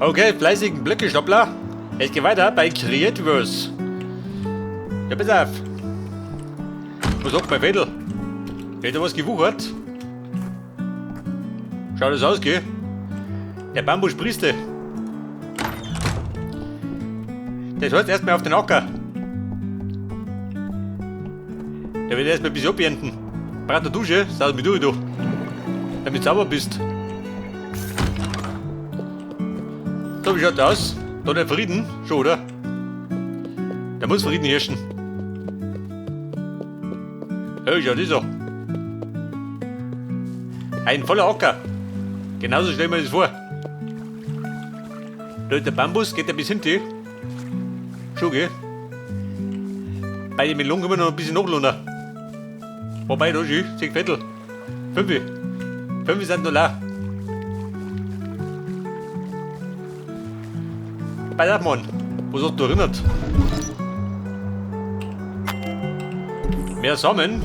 Okay, fleißigen Blöcke-Stoppler. Es geht weiter bei Creativerse. Ja, pass auf. Was sagt mein Fädel? Hätte was gewuchert? Schaut das aus, gell? Der Bambus sprießte. Das heißt erstmal auf den Acker. Der wird erstmal ein bisschen abernten. Braucht eine Dusche, saus mich durch, du. Damit du sauber bist. So, wie schaut das aus? Da der Frieden? Schon, oder? Da muss Frieden herrschen. Hey, schau das an. Ein voller Acker. Genauso stellen wir das vor. Da ist der Bambus, geht der bis hinten. Schon, gell? Bei den Melonen können wir noch ein bisschen nachlohnen. Wobei, da schon, 6 Viertel. 5. 5 sind noch leer. Pass auf, Mann. Was hast du erinnert? Mehr Samen.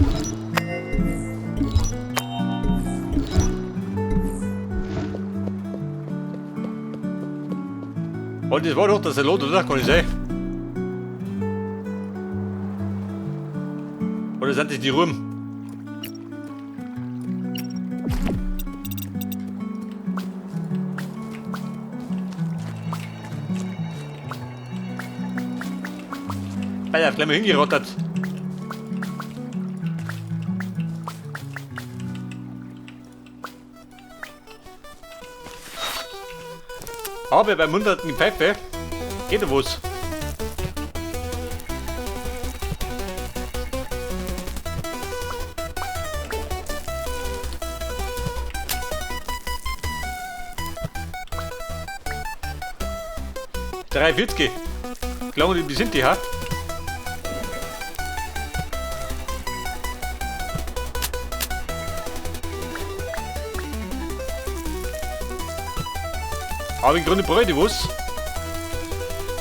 Und das war doch der Salat, oder? Kann ich sein? Oder sind das die Ruhm? Alter, gleich mal hingerottert. Aber beim hunderten Pfeife geht da was. 43. Glauben die sind die, ha? Aber im Grunde brauche ich was,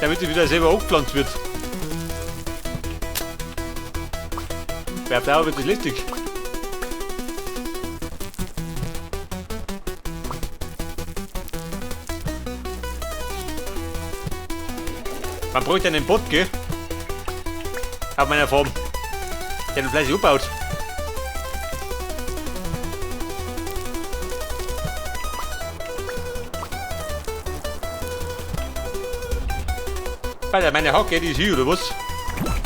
damit sie wieder selber angepflanzt wird. Wer auf Dauer wird das lästig. Man bräuchte einen Bot, gell? Auf meiner Farm. Der den fleißig abbaut. Alter, meine Hacke, die ist hier, oder was?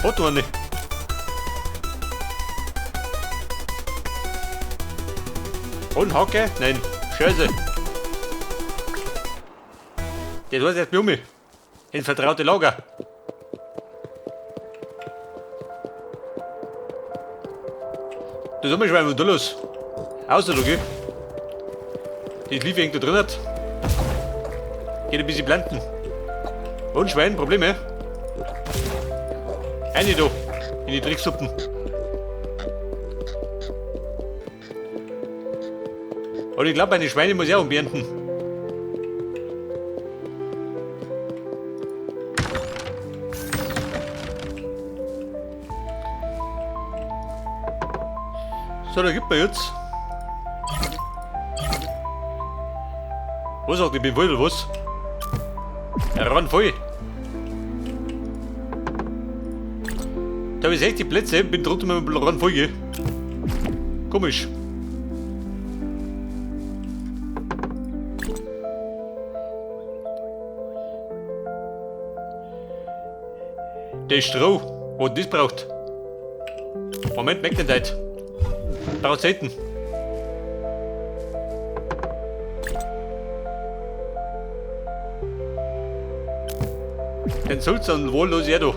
Hat du eine? Und Hacke? Nein, Scheiße. Das war's erst um. In vertraute Lager. Das ist immer schon da los. Außer du, gell? Die lief irgendwo drin hat. Geht ein bisschen blenden. Und Schwein, Probleme. Eine da. In die Drecksuppen. Und ich glaube, meine Schweine muss ich auch umbeernten. So, da gibt man jetzt. Was sagt, ich bin voll oder was? Ran voll. Da habe ich 60 Plätze, bin trotzdem mit dem Ran voll. Komisch. Der Stroh, wo das braucht. Moment, merkt nicht heute. Braucht selten. Den Sultan wohl los ja da.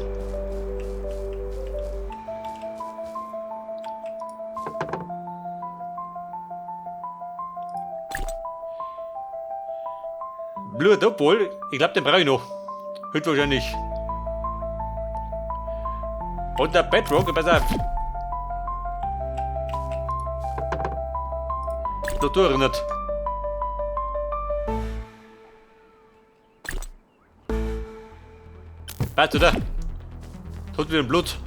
Blut obwohl, ich glaube, den brauche ich noch. Heute wahrscheinlich. Und der Bedrock, pass auf. Natur erinnert. Passt, oder? Tut wieder Blut.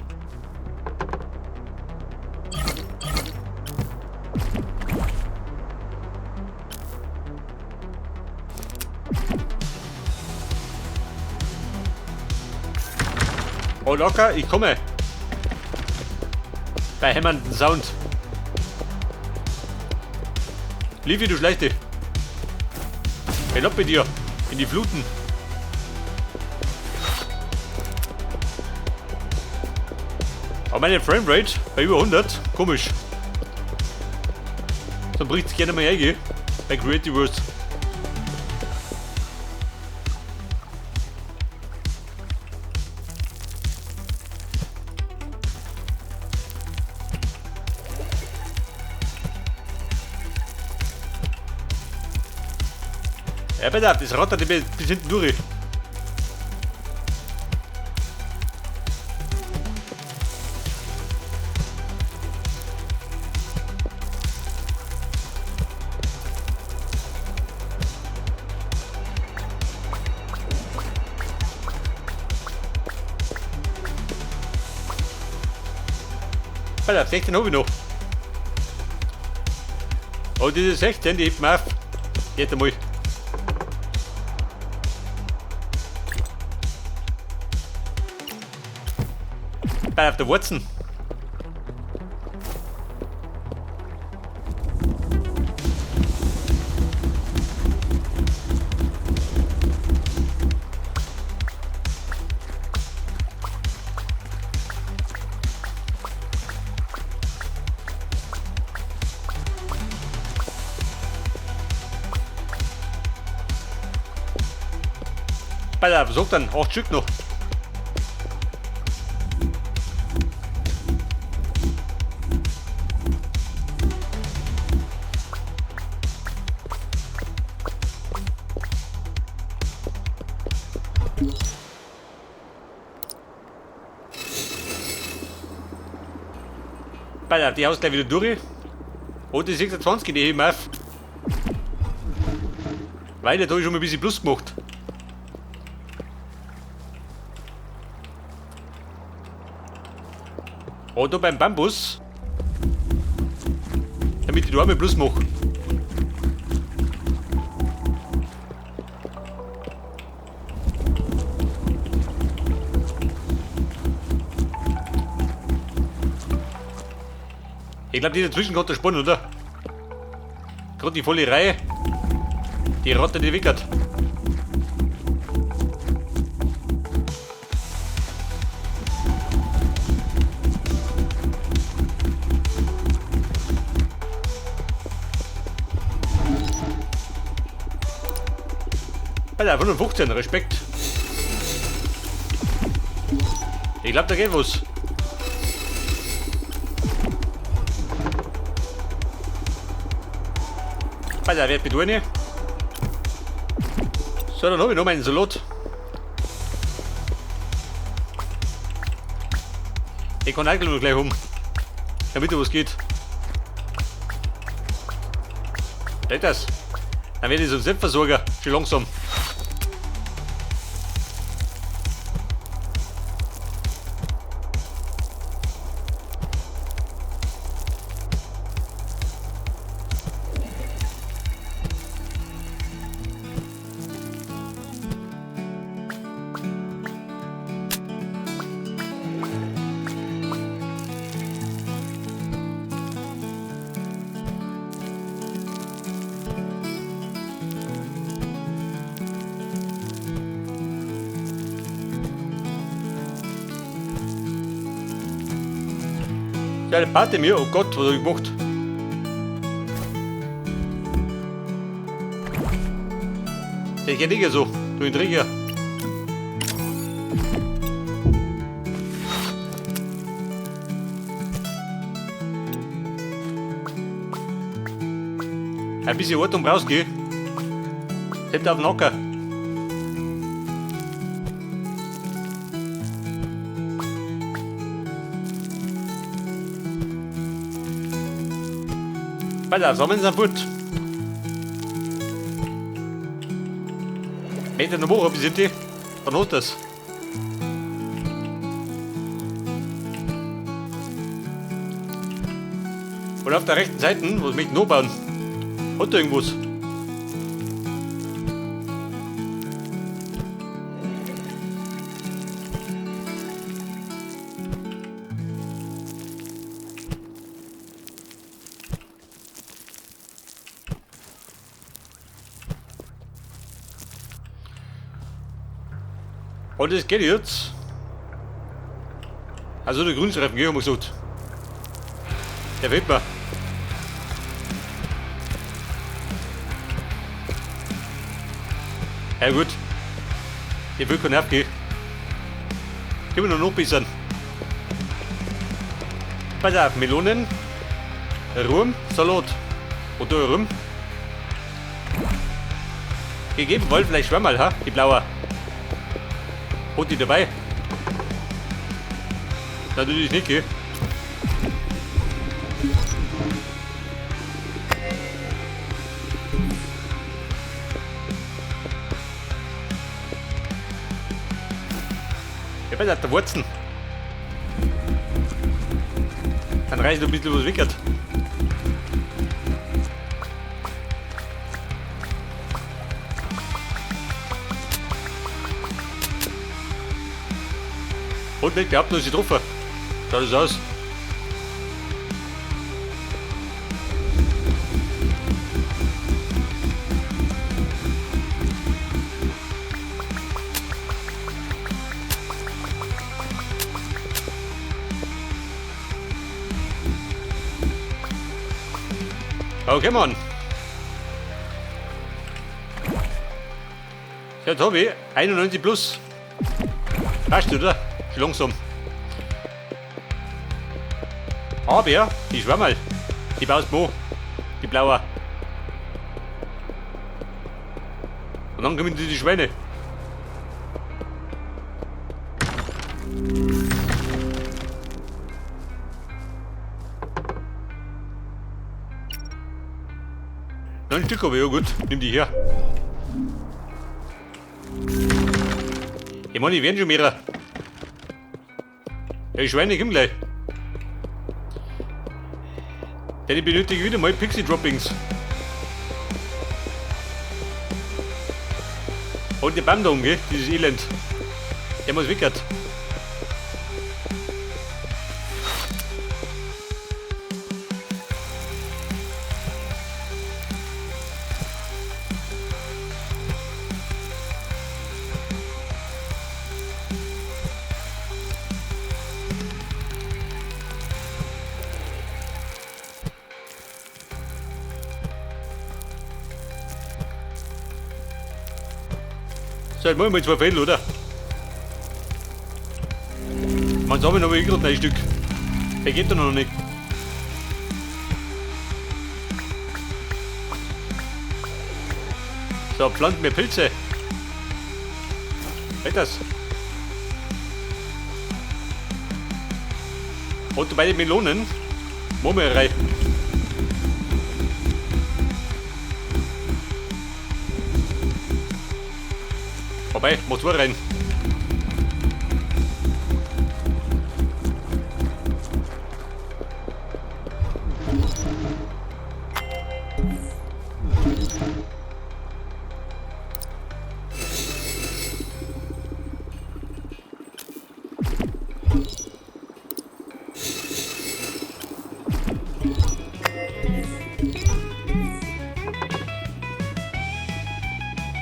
Oh locker, ich komme. Bei hämmernden Sound. Livi, du Schlechte. Belopp mit dir. In die Fluten. Aber meine Framerate bei über 100, komisch. Dann bricht es gerne mal ein, bei Creative Worlds. Ja, bitte, das rattert bis hinten durch. Alter, 16 habe ich noch. Oh, diese 16, die hebt mir auf. Jetzt einmal. Bei auf der Wurzen. Bei der versucht dann 8 Stück noch. Bei der, die haust gleich wieder durch. Oh, die 26, die heben auf. Weil, da habe ich schon mal ein bisschen Plus gemacht. Oh, da beim Bambus. Damit ich da einmal Plus mache. Ich glaube, die dazwischen kommt der Spannen, oder? Gerade die volle Reihe. Die Rotte, die wickert. Alter, 115, Respekt. Ich glaube, da geht was. Alter, wer bitte? So, dann habe ich noch meinen Salat. Ich kann eigentlich nur gleich um, damit da was geht. Geht das? Dann werde ich so ein Selbstversorger. Schon langsam. Ja, der Pate mir, oh Gott, was hab ich gemacht? Der geht nicht so, du den Träger. Ein bisschen Ordnung brauchst du, gell? Selbst auf den Hocker. Weiter, sammeln Sie fort. Meter noch hoch, bitte. Dann holt das. Und auf der rechten Seite, was möchte ich noch bauen? Hat da irgendwas? Und das geht jetzt. Also der Grünstreifen, gell, haben wir gesagt. Der fehlt mir. Ja gut. Ich will keinen Nerv gehen. Können wir noch bessern. Pass auf, Melonen, Rum, Salat. Und da rum. Gegeben wollen vielleicht Schwammerl, ha? Die blaue. Hat die dabei? Natürlich nicht, gell? Ja, pass auf, der Wurzen. Dann reißt du ein bisschen was weg. Und nicht behaupten, dass ich getroffen. Schaut das aus. Okay, Mann. Jetzt hab ich 91 plus. Passt, oder? Schon langsam. Aber die Schwammerl, die baust du die blaue. Und dann kommen die Schweine. Ein Stück aber ja gut, nimm die her. Ich meine, die werden schon mehrer. Ja, die Schweine kommen gleich. Denn ich benötige wieder mal Pixie Droppings. Und der Baum da oben, gell? Dieses Elend. Der muss weg. So, jetzt machen wir zwei Fädel, oder? Man sammelt aber gerade ein Stück. Der geht da noch nicht. So, pflanzen wir Pilze. Geht das? Und bei den Melonen machen wir rein. Vorbei, mach zwei rein.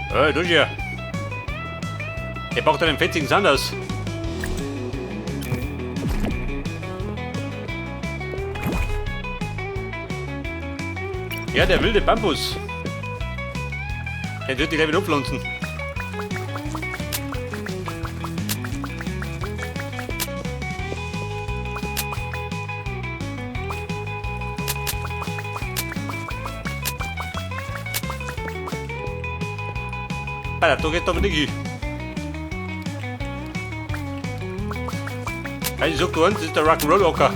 Hey, du hier. Der braucht einen fetzigen Sand aus. Ja, der wilde Bambus. Den wird die gleich wieder abpflanzen. Para, da geht aber nicht hin. Also so das ist der Rock'n'Roll-Ocker.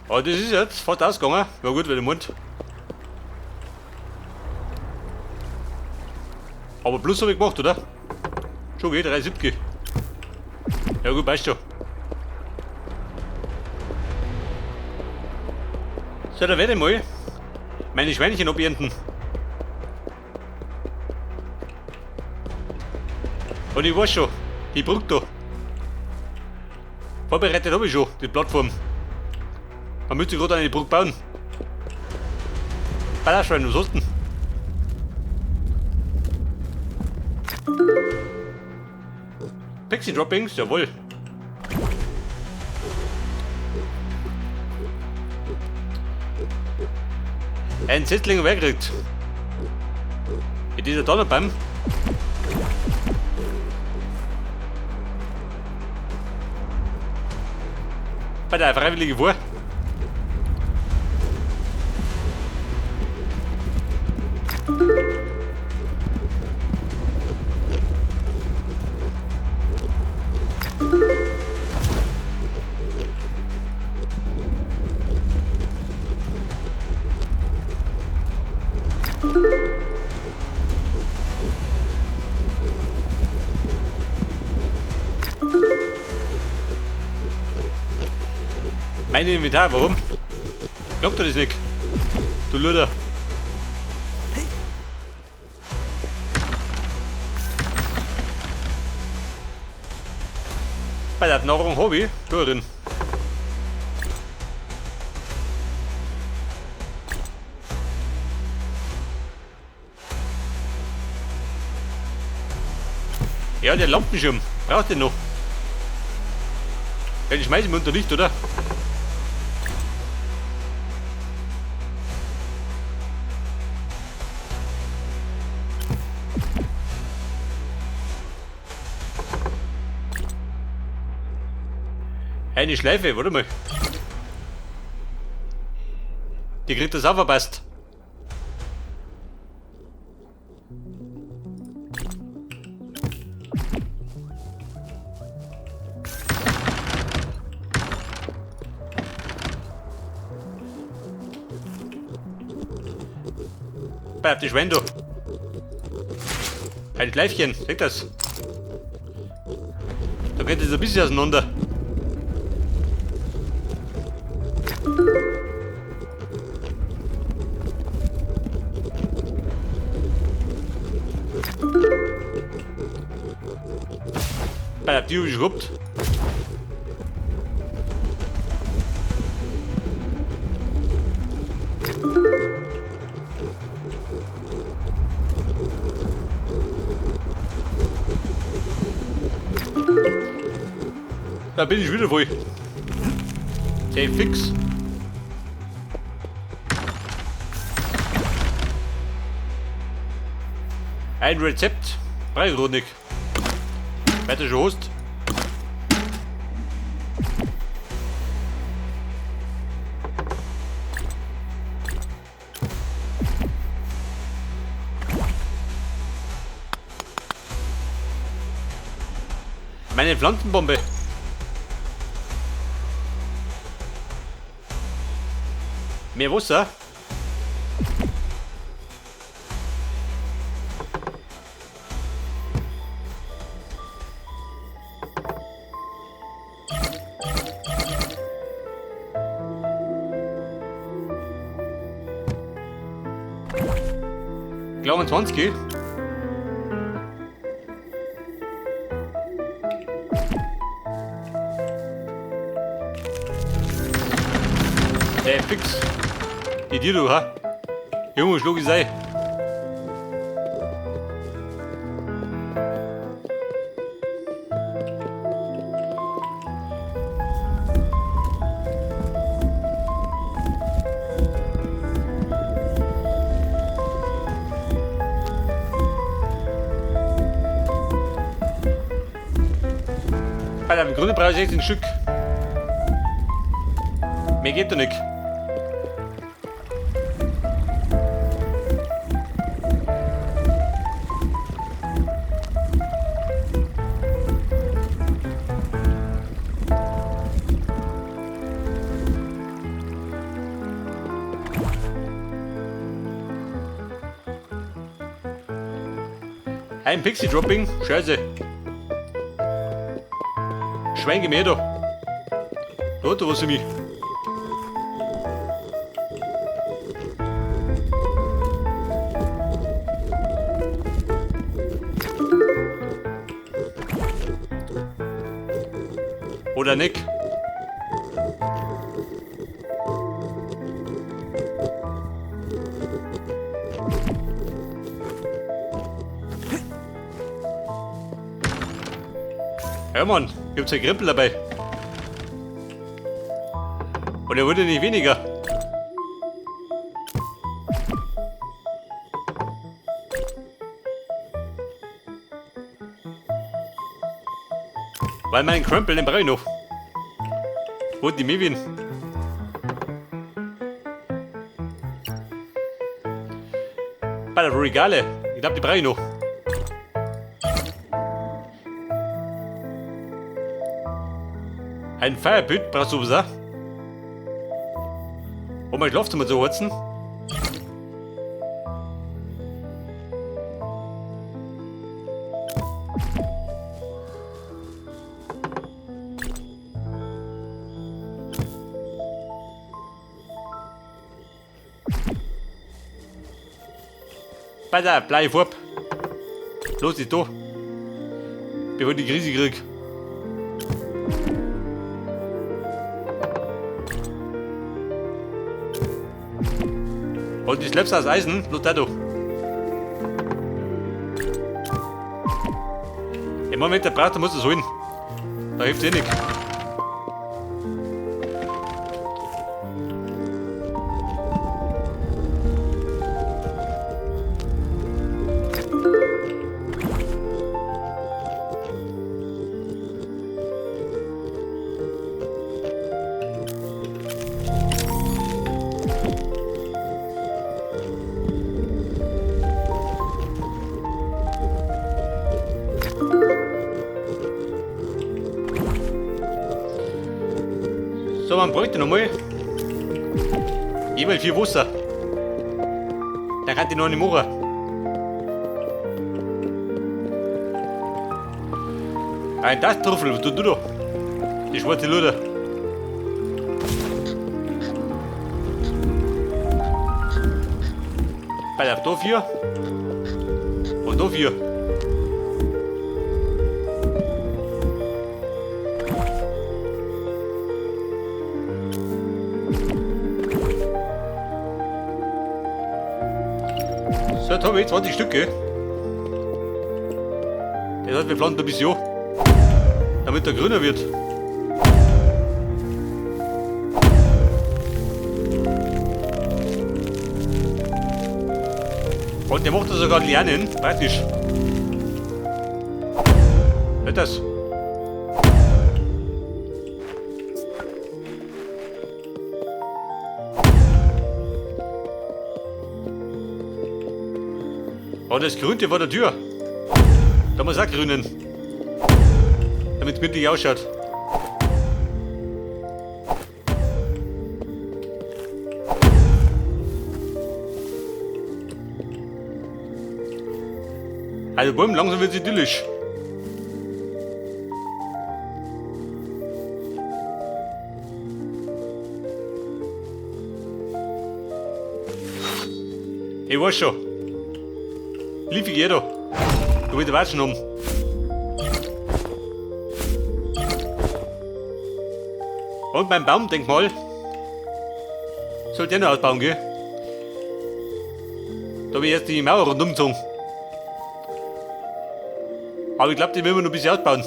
Oh, das ist jetzt fast ausgegangen. War gut, weil der Mund. Aber Plus habe ich gemacht, oder? Schon geht, 3,70. Ja gut, passt schon. So, da werde ich mal meine Schweinchen abernten. Und ich weiß schon, die Brücke da. Vorbereitet habe ich schon, die Plattform. Man müsste gerade eine Brücke bauen. Ballerschwein, was hast du denn? Pixie Droppings, jawohl. Ein Setzling weggekriegt. In dieser Donnerbaum. Bei der Freiwillige vor. Mein Inventar, warum? Glaubt dir das nicht? Du Luder. Bei der Nahrung habe ich drin. Ja, der Lampenschirm. Braucht den noch? Ja, die schmeißen wir unter Licht, oder? Eine Schleife, warte mal. Die kriegt das auch verpasst. Bleib die Schwein, du. Ein Schleifchen, seht das? Da geht es ein bisschen auseinander. Bei der Tür geschrubbt. Da bin ich wieder voll. Sehr fix. Ein Rezept. Breironik. Weiter schon hast. Meine Pflanzenbombe. Mehr Wasser. Glauben 20. Der fix. Die dir du, ha? Junge, schlug ich sei. Bei der Grunde brauche ich 16 Stück. Mehr geht doch nicht. Ein Pixie Dropping, scheiße. Schwein, da. Da hat er was für mich. Oder nicht? Ja Mann, ich hab zwei Krempel dabei. Und er wurde nicht weniger. Weil mein Krempel, den brauch ich noch. Wo die Mewin? Bei der Regale. Ich glaub, die brauch ich noch. Ein Feierbild brauchst du was? Um mein Schlafzimmer zu heizen. Pass auf, bleib vor. Los, ist da. Bevor ich die Krise krieg. Und die Schleppst aus Eisen, bloß da doch. Im Moment, der braucht, der muss das holen. Da hilft eh nichts. So, man bräuchte nochmal jeweils 4 Wasser. Dann kann ich noch nicht machen. Ein Dachtrüffel, was tut du da? Die schwarze Luder. Bei der da 4. Und da 4. So, jetzt hab ich 20 Stück, gell? Das heißt, wir pflanzen ein bisschen an, damit der grüner wird. Und der macht das sogar lernen, praktisch. Hört das? Oh, das Grünte vor der Tür. Da muss auch grünen. Damit's gemütlich ausschaut. Also bumm, langsam wird's idyllisch. Ich weiß schon. Lief ich jeder. Du willst Watschen um. Und beim Baumdenkmal sollte ich noch ausbauen, gell? Da hab ich jetzt die Mauer rundum gezogen. Aber ich glaub, die werden wir noch ein bisschen ausbauen.